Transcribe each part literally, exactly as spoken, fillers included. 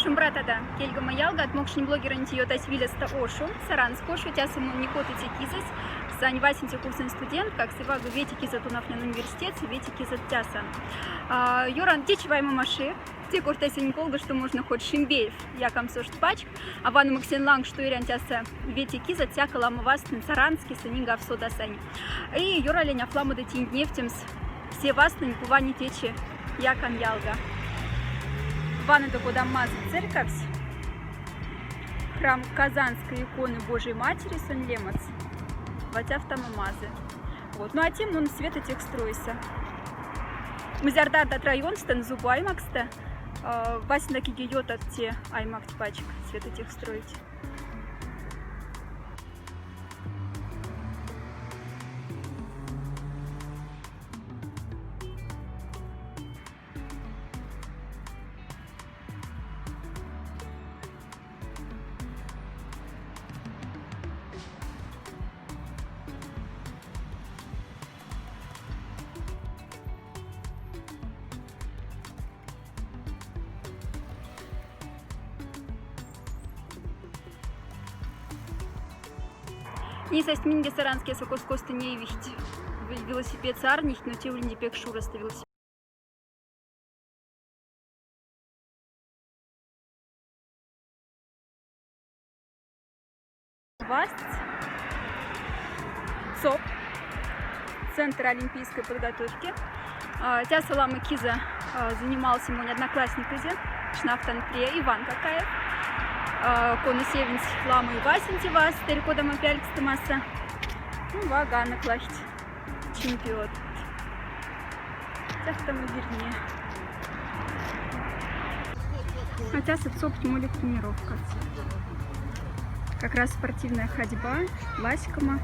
Шумбрата да кельгома, ялгат. Мокшень блогерэнть ётась Вилеста Ошу, Саранск Ошу. Тяса мон Никота Текизась, сань васенце курсонь студентка, кстати, вага вете киза тонафнен университетса, вете киза тяса. А, ёран течи вайма маши, те кортасень колга, что можно хоть шимбеев якамс ошт пачк, а ванмоксень ланг, что эрян тяса вете киза, тяка лама вастын Саранскеса нинга аф содасань. И ёралень аф ламода тинь дневтемс се вастын, кувани течи якан ялга. Ванеда кода мазы церькавсь, храм Казанской иконы Божьей Матери сон лемоц. Вать афтама мазы. Вот. Ну а те мон Светотехстройса. Мзярда ардат районстон, зубу аймакста. А, васенда кеге ётат те аймакт пачк Светотехстройть. Несасть минге Саранскеса кос-косто неивихть ве-, велосипедса арнихть, но те улинде пек шуроста велосипед. Вастсь ЦОП, Центр олимпийской подготовки. А, тяса лама киза, а, занимался мон одноклассниказе, шнафтан пре Иван Какаев. А, кона севинсь лама и васенце вастырь, кода ма пялькстомаса. Ну, вага анокла чемпион. Тяфтама верне. Хотя сыцо пть молик тренировка. Как раз спортивная ходьба, ласькома.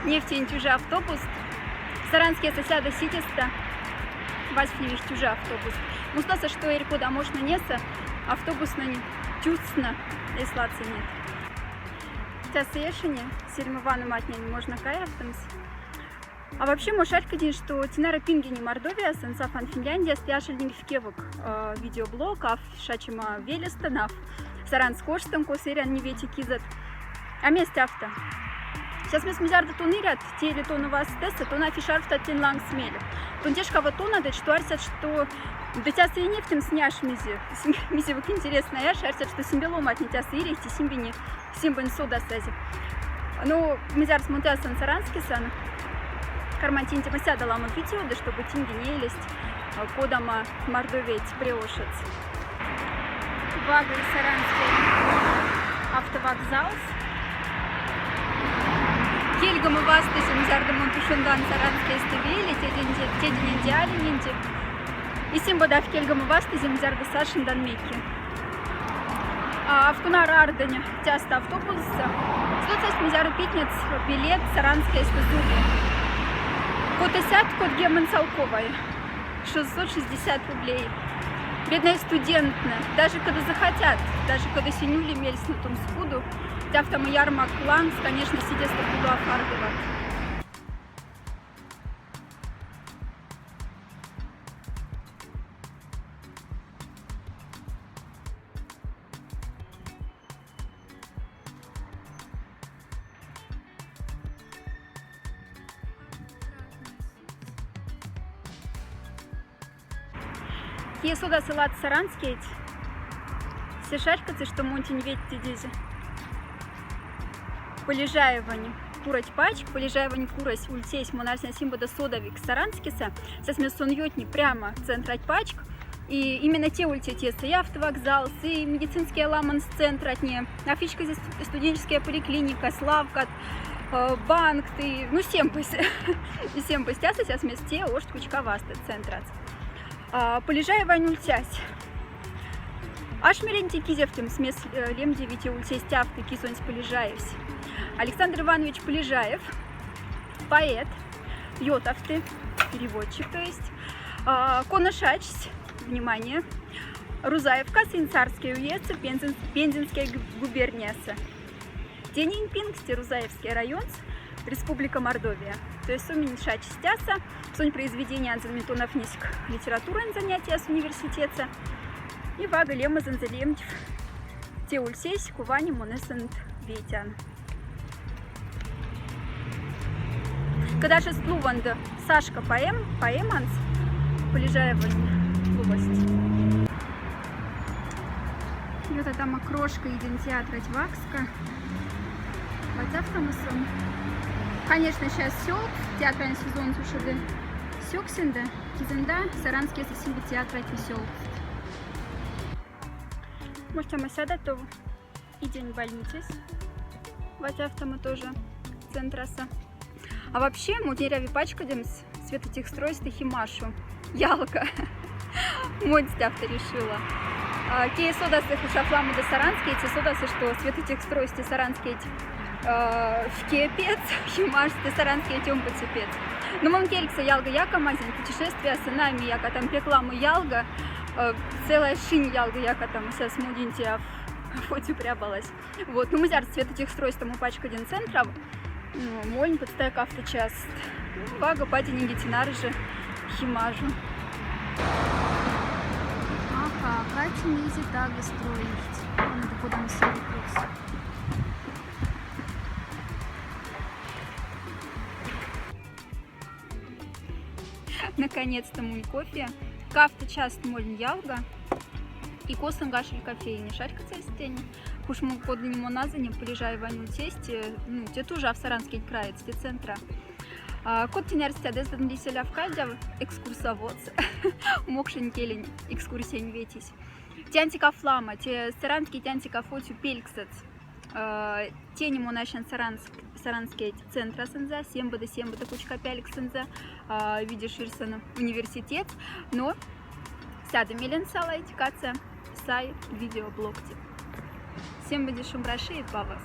Нефтень тюжа автобус. Саранскеса сяда ситиста. Васьфневихть тюжа автобус. Муснаса, что эрь кода мошна неса, автобуснань тюсна эслацинет. Тяса эшине, сельма ваноматнень можно каявтомс. А вообще, мо шарькодинь, что тинара пингени Мордовияса, сафан Финляндияса, тяшельник кевок, э, видеоблог, аф шачема велестон, аф Саранскоштон, косо эрян ни вете кизат. А месть афта. Сейчас мес мзярда тон эрят, те или тон вастеса, тон аф шарфтат тень лангс меле. Тон тешкава тонадыть, что арсят, что да тяса и нефтемс няш мизе. Мизе вок интересно, я арсят, что симбе ломатне тяса эрихть, симбе не симбень содасазе. Ну, мзярс мон тясан Саранскесан. Карман тинтема сяда лама видео, да чтобы тинге не лезть, а, кода ма Мордовиять преошец. Вага и Саранский автовокзал. Кельгома вастызе, мзярда мон тушендан Саранскеста веле, теденде, теденде, алененде. И симбодав кельгома вастызе, мзярда сашендан мекке. А, автонар ардыне тяста автобусса. Сто састь мзярда питнец билет Саранскеста зубу. Кот эсят, кот гемон салковай. Шестьсот шестьдесят рублей. Бедные студентны, даже когда захотят, даже когда синюли мельсны тунскуду, тяфтама ярмак ланс, конечно, сидеста буду афардывать. Кие содасы ладс Саранскейть, се шарькодьсы, что мон тень ветьтедизе. Полежаевань курать пачк, Полежаевань курась ульцесь, мон арсян, симбода содавикс Саранскеса, сясме сон ётни прямо центрать пачк. И именно те ульцетеса и автовокзалс, и медицинские ламанс центратне, аф ишкозе сту-, студенческая поликлиника, славкат, э, банк, и, ну, семпось. И семпось тяса сясмес те ошт кучка васта центрац. А, Полежаевань ульцясь. Ашмеренди кизефтемс мес, э, лемдевите ульцесь тяфты кизонсь Полежаевсь. Александр Иванович Полежаев, поэт, ётафты, переводчик, то есть, а, кона шачсь, внимание, Рузаевкас Инсарское уездса, Пензен-, Пензенская гу-, губернияса. Тенень пингсте Рузаевский районс, Республика Мордовия. То есть сомында шачистяса, сонь произведениянза ми тонафниск литературань занятияс университетса. И вага лемезэнзэ лемтьф те ульсесь, кува ним мон эсэнд ветян. Кодашест лувонды Сашка поэм, поэманц, Полежаевань лувость. Вот это там окрошка, идем театрать вакска. Ватяфтамысон. Конечно, сейчас сёк, театральный сезон сушеды сёксенды, кизында Саранскеса симби театрать сёк. Может, там осяда то? И день больницы. Ватяфтамы тоже центраса. А вообще, мудеряви пачкадемс светотехстройстэ химашу. Ялга. Мон стявта решила. А, кие содасы, хушафламыда Саранскейть, содасы, что светотехстройстэ Саранскейть, а, в кепец, химаштэ Саранскейть омбоцепец. Но мон келькса ялга якамазень, путешествияса нами якатам пекламо ялга, э, целая шинь ялга якатам, сэсся мудинте аф-, афоти прябалась. Вот, ну, мзярт светотехстройстэ мон пачкадин центрав, ну, мон пыдстая кафта част. Ну, вага пади нинге тинар же химажу. Аха, качу мизе таге строить. Надо подам сорокус. Наконец-то мунь кофе. Кафта част мольн ялга. И косон гашель кофейни. Шарька цестень. Куш мон кодлинь моназыне, Полежаевань ульсесть, э, ну, те тоже аф Саранскейть краец, те центра. А, код тинярстядездан лиселяв кальдяв экскурсоводс. Мокшень келень экскурсиянь ветись. Тянтикафлама, те Саранскейть тянтикафотю пельксэц. Э, тени мон асян Саранск-, Саранскейть центрасонза, сембода, сембода кучка пяльксонза, а, видишь, вирьсана университет, но сяда мелен салайт каца сай видеоблогти. Сембода шумбраши и паваз.